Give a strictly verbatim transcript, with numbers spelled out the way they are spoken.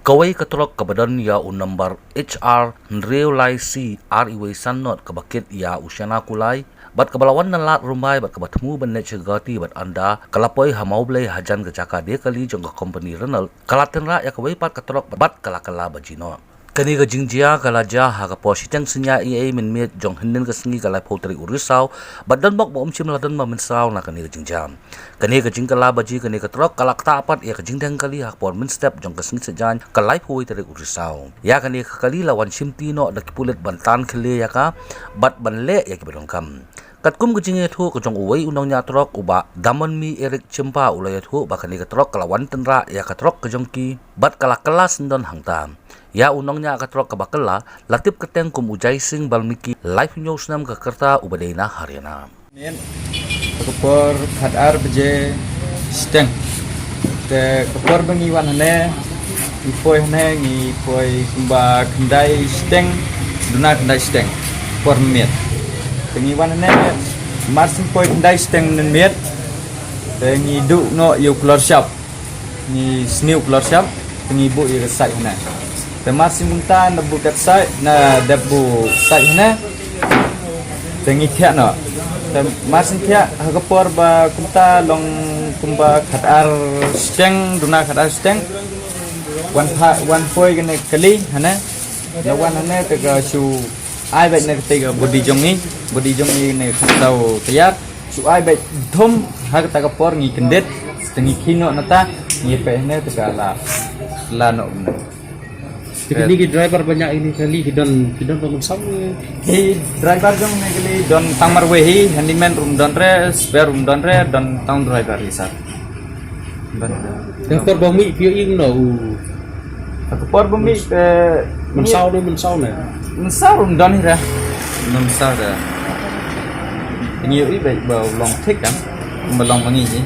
Kawei ka trok kaba don ïa u nombar H R hynriew lai C ar wei san not kaba kit ïa u shana kulai bad kaba la wan na Lad Rymbai bad kaba thmu ban leit sha Guwahati bad ynda ka la poi ha Mawblei hajan ka jaka die kali jong ka kompani Renault, ka la tynrah ïa kawei pat ka trok bad ka la kylla baji noh. Kane ka jingjia ka la jia ha ka por shiteng synñia eiei mynmiet jong hynnin ka sngi ka laiphew tarik u Risaw bad don bok ba um shym la don ba mynsaw na kane ka jingjia. Kane ka jingkylla baji kane ka trok ka la ktah pat ïa ka jingdheng kali ha ka por mynstep jong ka sngi Saitjaiñ ka laiphew wei tarik u Risaw. Ïa kane ka kali la wan shimti noh da ki pulit ban tan khyllie ïa ka bad ban leh ïa kiba donkam. Katkum ka jingïathuh ka jong uwei u nongñiah trok u Bah Damonmi Eric Chympa u la ïathuh ba kane ka trok ka la wan tynrah ïa ka trok ka jong ki bad ka la kylla syndon hangta. Ïa u nongñiah ka trok kaba kylla la tip kyrteng kum u Jaising Balmiki, laiphew hynñiew snem ka rta, uba dei na Haryana. Miet, ka por khatar baje shiteng. Te ka por ba ngi wan hangne, ngi poi hangne, ngi poi kumba khyndai shiteng, duna khyndai shiteng. Por miet. Te ngi wan hangne, mar shu poi khyndai shiteng mynmiet. Te ngi duh noh ïa u klor shap. Ngi sniew klor shap, te ngi buh ïa ka sait hangne. Te mar shu mynta na buh kat sait, na dep buh sait hangne. Te ngi thiah noh. Te mar shu thiah, ha ka por ba kumta long kumba khatar shiteng, duna khatar shiteng. Wan pha, wan poi kane kali, hangne. Na wan hangne, te ka shu ai beit na kata ka body jong ngi, body jong ngi ne kata ka tayar. Shu ai beit thum ha kata ka por ngi kyndit, te ngi khie noh nata, ngi peit hangne te ka la, la noh kumne. Te kine ki driver ba ñiah ïa kine ki kali ki don, ki don ba mynsaw ne? Ki driver jong ne kali don tang marwei hi, handyman ruh ym don re, spare ruh ym don re, don tang driver hi sir. Don. Te por ba mih phi ïohi kumno u? Ka por ba mih te mynsaw ne, mynsaw ne? Mynsaw ruh ym don hi re. Mynsaw re. Ngi ïohi ba, ba u long thik kan. Ba long ba ngi hi.